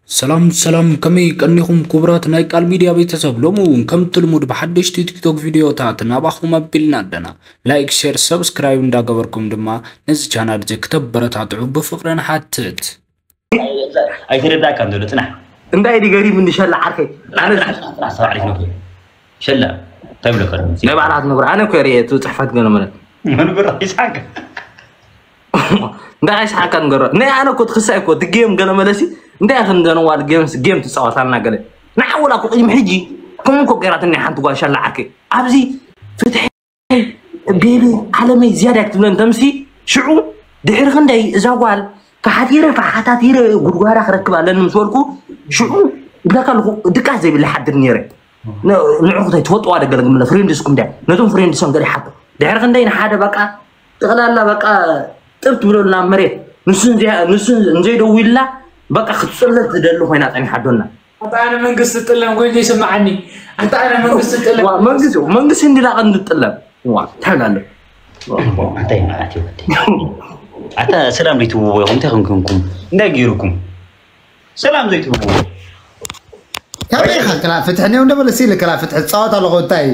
ሰላም ሰላም፣ ከመይ ቀኒኹም ክቡራት ናይ ቃል ሚድያ ቤተሰብ? ሎሚ እውን ከምቲ ልሙድ ብሓደሽቲ ቲክቶክ ቪድዮታት ናባኹም ኣቢልና ኣለና። ላይክ፣ ሼር፣ ሰብስክራይብ እንዳገበርኩም ድማ ነዚ ቻናል እዚ ክተበረታትዑ ብፍቕሪ ንሓትት። ኣይተረዳእካን ዘሎ ጽናሕ። እንታይ ድዩ ገሪሙኒ ሸላ ዓርከይ? ኣነ ጥራሕ ጥራሕ ሰብዓ ዓሪፍ ነበር። ሸላ እንታይ ብለካ? ናይ ባዕልኻ ትነግሮ። ኣነ እኮ ርእየ እቲ ጽሕፈት ገለ መለ። መንበር ይስሓቅ። እንታይ ኣይስሓቅካ ንገሮ። ናይ ኣነ እኮ ትኽሳይ እኮ እቲ ጌም ገለ መለሲ እንታይ ክንደነዋል ጌም ጌም ትጻወታልና ገለ። ንዓውላ እኮ ቅድሚ ሕጂ ከምኡ እኮ ገይራትኒ ሓንቲ ጓል ሸላ ዓርከይ። ኣብዚ ፍትሒ ቤቢ ዓለመይ ዝያዳ ክትብለን ተምሲ ሽዑ ድሕሪ ክንደይ እዛ ጓል ተሓቲረ ተሓታቲረ ጉድጓዳ ክረክብ ኣለኒ ምስ በልኩ ሽዑ ይብለካ ኣለኹ ድቃስ ዘይብለ ሓድር ነይረ። ን- ንዕኹ እንታይ ትፈልጥዋ ደ ገለ ግምለ ፍሬንድስኩም ድያ ነቶም ፍሬንድሶም ገለ ሓቶ ድሕሪ ክንደይ ንሓደ በቃ ጠቕላላ በቃ ጥብ ትብለሉ ናብ መሬት ንሱ እንዘይ- ንሱ እንዘይደዊልና በቃ ክትፅለት ዝደሊ ኮይና ፀኒሓ ኣዶና ኣታ ኣነ መንግስቲ ጥለም ኮይኑ ይስምዓኒ ኣታ ኣነ መንግስቲ ጥለም ዋ መንግስቲ መንግስቲ እንዲላ ቀንዲ ጥለም ዋ እንታይ ኣሎ እንታይ ማለት እዩ ኣታ ሰላም ዘይትብዎ ኢኹም እንታይ ኮንኩም እንታይ ገይሩኩም ሰላም ዘይትብሉ ከመይ ኢኻ ክላ ፍትሒ ነው እንደበለ ሲል ክላ ፍትሒ ጻወት ኣለኹ እንታይ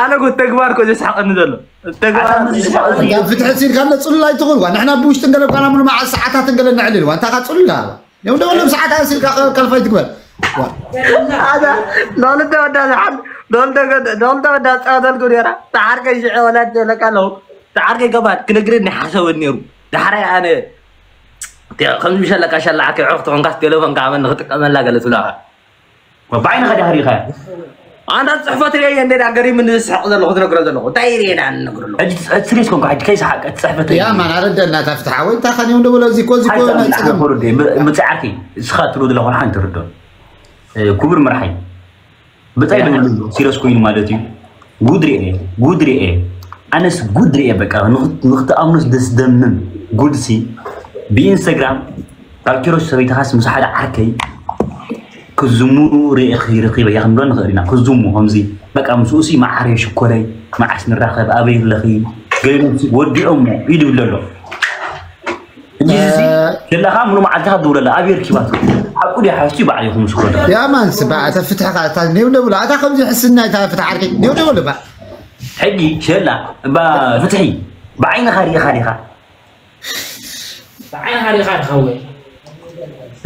ኣነ ተግባር ኮ ዘስሓቀኒ ዘሎ ተግባር ፍትሒ ሲል ካለ ጽሉል ኣይትኹን ዋ ንሕና ብውሽጢ እንገለ ኳና ሙሉ መዓል ሰዓታት እንገለ ነዕልል ዋ እንታይ ካ ጽሉል ኣለዋ ነው እንደበለ ሰዓታት ሲል ከልፋይ ትግበር ሎልደ ወዳ ዝሓል ሎልደ ወዳ ጻወተልኩ ነራ ተሓርከ ይሽዐ ወላድ ዘለካ ኣለኹ ተዓርከይ ገባር ክነግረኒ ሓሰበ ነይሩ ዳሕራይ ኣነ ከምዚ ምሸለካ ሸላዓ ክዕኽ ትኾንካስ ቴሌፎን ከዓመ ንክጥቀመላ ገለ ትብላኻ ባይንኻ ዳህሪኻ ኣንታ ጽሕፈት ርየ እንደ ዳገሪ ምን ዝስሕቕ ዘለኹ ትነግሮ ዘለኹ እንታይ ርየ ዳ ንነግሮ ኣለኹ ሕጂ ትስሕት ስሪስ ኮንካ ሕጂ ከይሰሓቀ ትጽሕፈት ያ ማን ኣረደና ታፍትሓ ወይ እንታይ ኻን እዮም ደበሎ እዚ ኮዚ ኮ ናይ ጽግም ምጽዓቲ እስኻ ትብሎ ዘለኹ ሓንቲ ርዶ ክቡር መርሓይ ብጻይ ደውሉ ሲረስ ኮይኑ ማለት እዩ። ጉድ ሪኤ ጉድ ሪኤ ኣነስ ጉድ ሪኤ በቃ ንኽትኣምኑስ ደስ ደምም ጉድሲ ብኢንስታግራም ካብ ኪሮስ ሰበይትኻስ ምስ ሓደ ዓርከይ ክዝሙ ርኢኺ ረኺበያ ክንብሎ ንኽእል ኢና። ክዝሙ ከምዚ በቃ ምስኡሲ መዓረይ ሽኮረይ መዓስ ንራኸብ ኣበይ ኣለኺ ገይሮምሲ ወዲኦሞ ይድብሎ ኣሎ። እንጂ እዚ ደላኻ ሙሉ መዓልትኻ ትድውለላ ኣበይ ርኪባቶ ሓቁ ድያ ሓስቲ ባዕልኹም ስኮ ያማን ስባ ኣታ ፍትሕኻ እታ ኔው ደብሎ ኣታ ከምዚ ሕስና እታ ፍትሕ ዓርከይ ኔው ደብሎ ባ ሕጂ ሸላ ባ ፍትሒ ብዓይንኻ ሪኢኻ ዲኻ ብዓይንኻ ሪኢኻ ዲኻ ወይ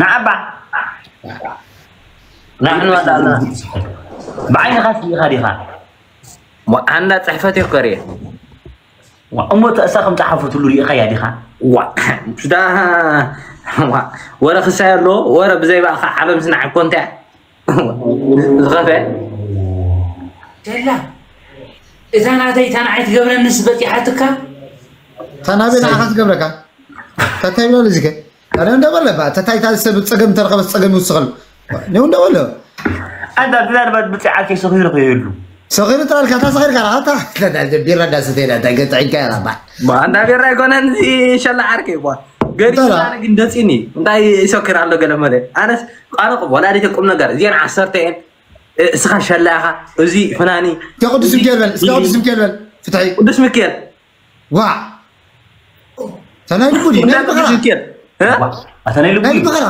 ንዓባ ንሕና ዳና ብዓይንኻ ሪኢኻ ዲኻ ኣንዳ ፅሕፈት እኮ ሪኤ እሞ ተእሳ ከም ጸሓፈትሉ ሪኢኻያ ዲኻ? ዋ ዳ ወረ ክሳይ ኣሎ ወረ ብዘይ ባእኻ ዓለም ስናዕ እኮ እንታይ ዝኸፈ ደላ እዛ ናተይ እታ ንዓይ ትገብረንስ በጢሓትካ ታናበይ ንዓኻ ትገብረካ ታታይ ብላ ልዚከ ኣነ እንደበለ ባ ተታይታ ሰብ ጸገም ተረኸበ ጸገም ይውስኸሉ ነው እንደበለ ኣንዳ ብዛዕባ ብፅዓት ከይሰኺሩ ከይህሉ ሰኺሩ ጥራልካ እታ ሰኺርካ ኢኻ እታ ቢራ እንዳሰተይና እንታይ ገፅዕካ ኢኻ ባ ኣንዳ ቢራ ኣይኮነን እዚ ሸላ ዓርከይ ባ ገዲና ግን ደፂኒ እንታይ ይሰክር ኣሎ ገለ መለ ኣነስ ቃረቕ ወላዲተ ቁም ነገር እዚአን ዓሰርተ እየን እስኻ ሸላ ኢኻ እዚ ፍናኒ ቅዱስ ሚካኤል በል እስካ ቅዱስ ሚካኤል በል ፍትሐይ ቅዱስ ሚካኤል ዋ ተናይ ልቡ ድዩ ናይ ልቡ ድዩ ኣታ ናይ ልቡ ናይ ልቡ ኸራ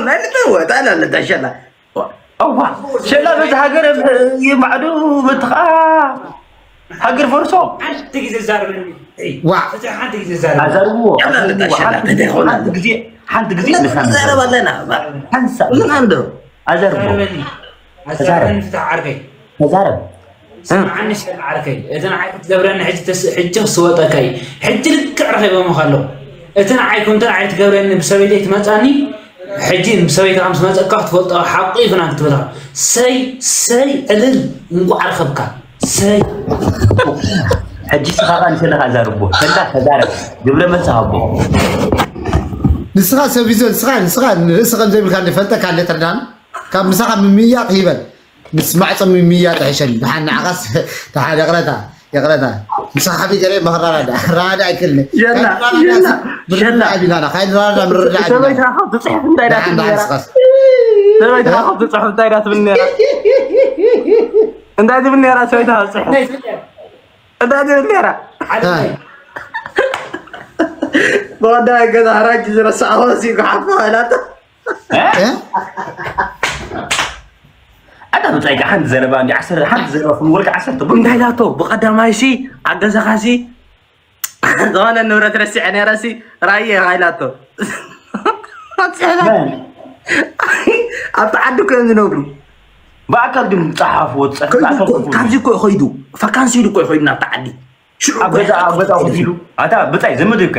ናይ ልቡ ወጣ ለለ ተሸላ ዋ ሸላ በዚ ሃገር ይማዕዱ በትኻ ሃገር ፈርሶ ሓንቲ ግዜ ዛረበኒ ዋ ሓንቲ ግዜ ዛረበኒ ኣዛርብዎ ሓንቲ ግዜ ሓንቲ ግዜ ንሳነ ዛረብ ኣለና ሓንሳ ምን ኣንዶ ኣዘርቦ ተዛረብ። ተዛረብ። ስምዓኒ ሸላ ዓርከይ፣ እቲ ንዓይ ክትገብረኒ ሕጂ ተስ- ሕጂ ክስወጠካ እዩ። ሕጂ ልክዕ ረኺቦምኻ ኣለዉ። እቲ ንዓይ ከምቲ ንዓይ ትገብረኒ ብሰበይተይ ትመጻኒ፣ ሕጂ ብሰበይትኻ ምስ መጸካ ክትፈልጦ ሓቁ እዩ ፍናን ክትብል ኢኻ። ሰይ ሰይ ዕልል እንቋዕ ረኸብካ። ሰይ ሕጂ ስኻ ቃል ሰለኻ ዛርቦ ሰላ ተዛረብ ግብረ መልሲ ሃቦ። ንስኻ ሰብ ይዘ ንስኻ ንስኻ ንርእሲ ከም ዘይብልካ እንፈልጠካ እንደ ተርዳን ካብ ምሳኻ ምምያጥ ይበል ምስ ማዕጾ ምምያጥ ይሕሸኒ። ደሓን ንዓኻስ ደሓን ይቕረታ ይቕረታ ምሳኻ ሓቢር ገለ መኽራራዳ ራዳ ኣይክልኒ የላ የላ የላ ቢላና ካይድ ራዳ ምርዳ ሰበይትኻ ትጽሕፍ እንታይ ዳ ትብል ነራ ሰበይትኻ ትጽሕፍ እንታይ ዳ ትብል ነራ እንታይ ትብል ነራ ሰበይትኻ ትጽሕፍ እንታይ ትብል ነራ ወዳ ገዛ ሓራጅ ዝረሳዖ ሲ ጉሓፍ በላቶ። ኣታ ብጻይ ሓንቲ ዘረባ እንዲ ዓሰርተ ሓንቲ ዘረባ ፍን ወልካ ዓሰርተ ቡን እንታይ ኢላቶ? ብቐዳማይ ሲ ኣብ ገዛኻ ሲ ዝኾነ ንብረት ረሲዐ ነይረ ሲ ራእየ ኢላቶ። ኣብቲ ዓዲ እኮ እዮም ዝነብሩ። ብኣካል ግን ጸሓፍዎ ትጸሕፍ ብኣካል ጽሕፍዎ። ካብዚ እኮ ይኸይዱ ፋካንሲ ኢሉ እኮ ይኸይዱ ናብቲ ዓዲ። ሽዑ ኣብ ገዛ ኣብ ገዛ ኮፍ ኢሉ ኣታ ብጻይ ዘመድ እኮ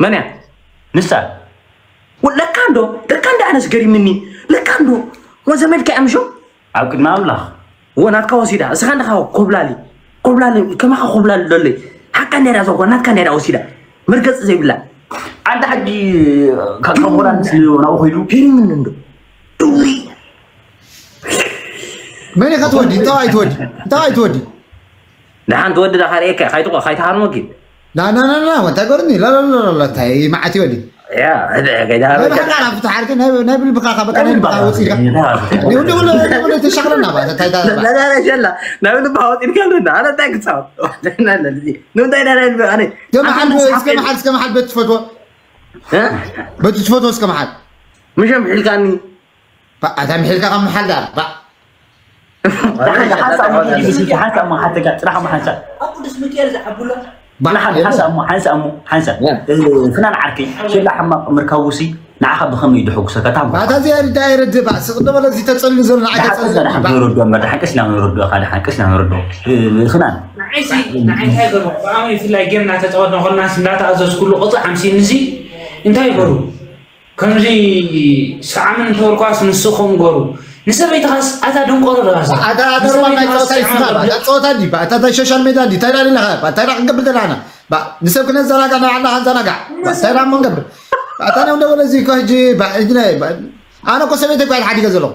መን እያ? ንሳ ለካ እንዶ ለካ እንዶ ኣነስ ገሪምኒ። ለካ እንዶ ወዘመድካ እያ ምሾ? ኣብ ቅድሚ ኣምላኽ ወ ናትካ ወሲዳ እስኻ እንድኻ ኮብላሊ ኮብላሊ ከማኻ ኮብላሊ ዶለይ ሓቃ እንዳ ዳ ዘኮ ናትካ እንዳ ዳ ወሲዳ መርገጽ ዘይብላ ኣንተ ሓጂ ካብ ሆላንድ ናብኡ ኸይዱ ሄሪምኒ እንዶ እውይ መን ኢኻ ትወዲ እንታይ ኣይትወዲ እንታይ ኣይትወዲ ደሓን ትወዲ ዳ ካርእየካ ካይትቆ ካይትሃርሞ ኪድ لا لا لا لا وانت قرني لا لا لا لا تاي ما عتي ولي يا هذا قاعد هذا بقى انا فتح عارف نبي نبي بقى بقى نبي بقى وصيك نبي ولا ولا تشغلنا بقى تاي تاي لا لا لا شلا نبي نبقى وصيك انا تاك صار لا لا لا نو داي لا لا انا كم حد كم حد كم حد بتفوتوا ها بتفوتوا كم حد مش محل كاني ኣታ ምሒልካ ካብ ምሓል ዳር ባእ ሓንሳ እሞ ሓንሳ እሞ ሓንሳ ጥራሕ እሞ ሓንሳ ኣብ ቅዱስ ሚካኤል ዝዓብሎ ባእ ሓንሳ እሞ ሓንሳ እሞ ሓንሳ ፍናን ዓርከይ ሸላ ሕማቕ ምርካቡሲ ንዓኻ ብኸመይ እዩ ድሕጉሰካ ታም ኣታ እዚ ኣይርዳ ኣይረድእ ባእ ስቕ ዶ በለ እዚ ተጸሉ ዘሎ ንዓይ ተጸሉ ዘሎ ባእ ንረድኦ እምበር ደሓን ቀስ ኢልና ንረድኦ ካ ደሓን ቀስ ኢልና ንረድኦ ፍናን ንዓይሲ ንዓይ እንታይ ገርሞ ብኣመይ ብፍላይ ጌም እናተጻወትና ኮልና እንዳተኣዘዝኩሉ ቅጽ ሓምሲንሲ እንታይ ይበሩ ከምዚ ሰዓምን እንተበልኳስ ንስኹም ገሩ ንሰበይትኻስ ኣታ ደንቆሮ ደባሳ ኣታ ደርባ ናይ ጸወታ ይስኻ ኣታ ጸወታ እንዲ ኣታ ናይ ሶሻል ሜድያ እንዲ እንታይ ዳሊ ለኻ ኣታ ዳ ክንገብር ደላና ንሰብ ክነዘናጋ ናይ ዓና ክንዘናጋ እንታይ ዳ መንገብር ኣታ ነው እንደበለ እዚ ኮጂ ባእጅነ ኣነ ኮ ሰበይተ ጓል ሓዲገ ዘለኹ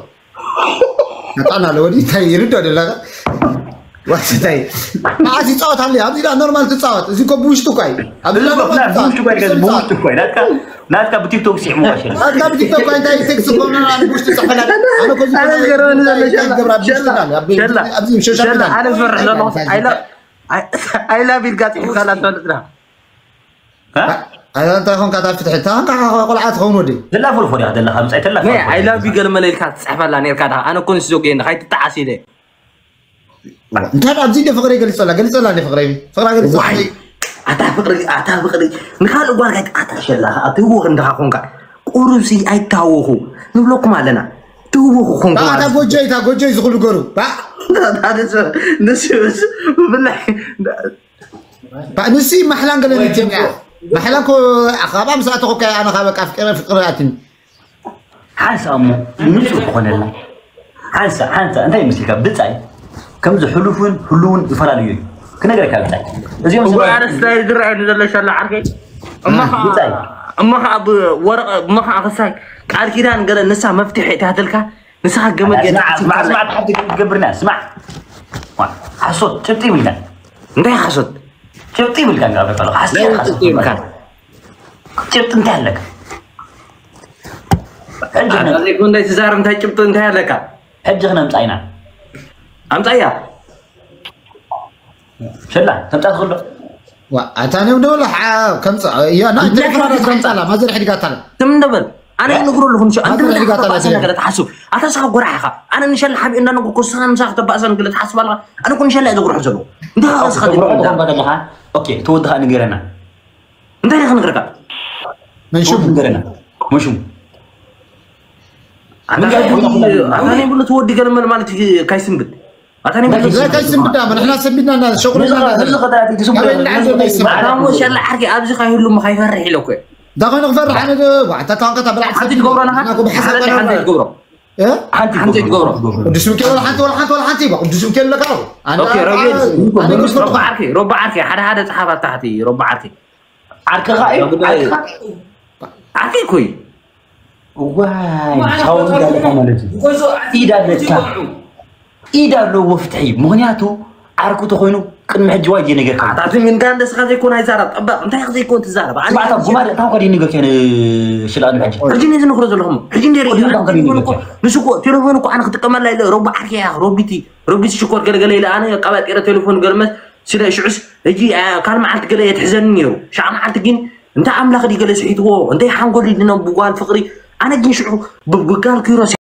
ኣጣና ለወዲ እንታይ ይርዶ ደላኻ ዋስታይ መዓስ ይፃወት ኣሎ ኣብዚ ዳ ኖርማል ትፃወት እዚ ኮ ብውሽጡ እኳ እዩ ኣብዚ ዳ ኖርማል ትፃወት ብውሽጡ እኳ እዩ ናትካ ናትካ ብቲክቶክ ሲዕሞ ቀሸል ናትካ ብቲክቶክ እኳ እንታይ ቴክስት ኮምና ብውሽጡ ፅሕፈላ ኣነ ኮዚ ገብራ ብውሽጡ ዳ ኣብዚ ሸሻ ዳ ኣነ ዝፈርሕ ዘለኹ ኣይላ I love you ጋጥ ይብካላ ትፈልጥ ዳ ኣታ እንታይ ኾንካ እታ ፍትሒ እታ ኾንካ ቆልዓ ትኸውን ወዲ ዘላ ፎልፎል እያ ዘለካ ምጻይ ተላ ናይ I love you ገለ መለ ኢልካ ትጽሕፈላ ነርካ ዳ ኣነ ኮንስ ዞጌ እንደ ካይትጣዓስ ኢለ እንታይ ኣብዚ እንደ ፍቅሪ ገልጸላ ገልጸላ እንደ ፍቅሪ ፍቅራ ገልጸላ ዋይ ኣታ ፍቅሪ ኣታ ፍቅሪ ንኻልእ ጓል ካይትኣታ ሸላ ኣትህዎ እንድኻ ኾንካ ቁሩብሲ ኣይታወኹ ንብለኩም ኣለና ትህወኹ ኾንኩም ኣታ ጎጆ እታ ጎጆ ዝኽሉ ገሩ ንሱ ብፍላይ ንሱ ማሕላን ገለን ይትኛ ማሕላ እኮ ካብኣ ምስ ኣተኹ ከ ኣነ ካብ በቃ ፍቅረ ፍቅረ ኣትኒ ሓንሳ እሞ ንጹር ክኾነልና ሓንሳ ሓንሳ እንታይ ምስልካ ብጻይ ከምዚ ሕሉፍን ህሉውን ይፈላለዩ እዩ ክነገረካ ብጻይ እዚኦም ኣረስታይ ዝረኣየኒ ዘሎ ሻላ ዓርከይ እሞ ከዓ ብወረቐ እሞ ከዓ ክሳይ ቃል ኪዳን ገለ ንሳ መፍትሒ እታትልካ ንስኻ ገመድ ገለ ስማዕ ስማዕ ስማዕ ሓንቲ ክትገብርና ስማዕ ሓሶት ጭብጢ ይብልካ እንታይ ሓሶት ጭብጢ ይብልካ እንጋብረ ከሎ ሓሶት ጭብጢ ይብልካ ጭብጢ እንታይ ኣለካ ሕጂ ዘይኮን እንታይ ትዛረብ እንታይ ጭብጢ እንታይ ኣለካ ሕጂ ክነምጻ ኢና ኣምጻያ ሸላ ተምጻ ትኽእሎ ኣታ ነው ደውላ ከምጻ እያ ናይ ተምጻላ ማዘር ሕድጋታላ ትም እንደበል ኣነ ይነግሮ ኣለኹ ንሱ ኣንተ ምን ተባሰ ነገር ተሓስብ ኣታ ስኻ ጎራሕኻ ኣነ ንሸላ ሓቢኡ እንዳነገርኩ ስኻ ምሳኻ ተባእሰ ነገር ተሓስብ ኣለኻ ኣነ ኩን ሸላ ዝጉርሕ ዘሎ እንታይ ስኻ ትግርሕ ኣለኻ ኦኬ ተወድኻ ንገረና እንታይ ክነግረካ መንሹም ንገረና መንሹም ኣታ ብሉ ትወዲ ገለመል ማለት ካይስንብት ኣታ ካይስንብዳ ንሕና ሰንቢድና ሸቁልና ሸላ ዓርኪ ኣብዚ ካይህሉ ካይፈርሕ ኢለ እኮ ዳኸነ ክፈርሕ ኣነ ኣታ ታንካ ታበላ ሓንቲ ትገብሮ ናኻ ሓንቲ ትገብሮ ሓንቲ ትገብሮ ቅዱስ ሚካኤል ሓንቲ ወላ ሓንቲ ወላ ሓንቲ ይባ ቅዱስ ሚካኤል ለካ ሮባ ዓርኪ ሮባ ዓርኪ ሓደ ሓደ ፀሓፍ ኣብ ታሕቲ ሮባ ዓርኪ ዓርክኻ እዩ ዓርክኻ ዓርኪ እኮ እዩ ዋይ ሳውን እንዳለካ ማለት እዩ ኢድ ኣለካ ኢድ ኣለዎ ፍትሒ ምክንያቱ ዓርኩ ተኮይኑ ቅድሚ ሕጂ ዋይ ዘይነገርካ ኣታትም እንታይ እንደ ስኻ ዘይኮን ኣይዛረብ ጠበቕ እንታይ ክ ዘይኮን ትዛረብ ኣነ ስማዕታ ጉማደ እታ እንኳ ዘይነገርካ ሽላ ቅድሚ ሕጂ ሕጂ ነዚ ንኽሮ ዘለኹም ሕጂ እንደ ርእዩ ንሱ እኮ ቴሌፎን እኮ ኣነ ክጥቀመላ ኢለ ሮባ ዓርኪ እያ ሮቢቲ ሮቢቲ ሽኮር ገለገለ ኢለ ኣነ ቀባጢረ ቴሌፎን ገልመት ስለ ሽዑስ ሕጂ ካልእ መዓልቲ ገለ የትሕዘኒ ነይሩ ሻዕ መዓልቲ ግን እንታይ ኣምላኽ ድዩ ገለ ስሒትዎ እንታይ ሓንጎል ድኖም ብጓል ፍቕሪ ኣነ ግን ሽዑ ብጋል ኪሮስ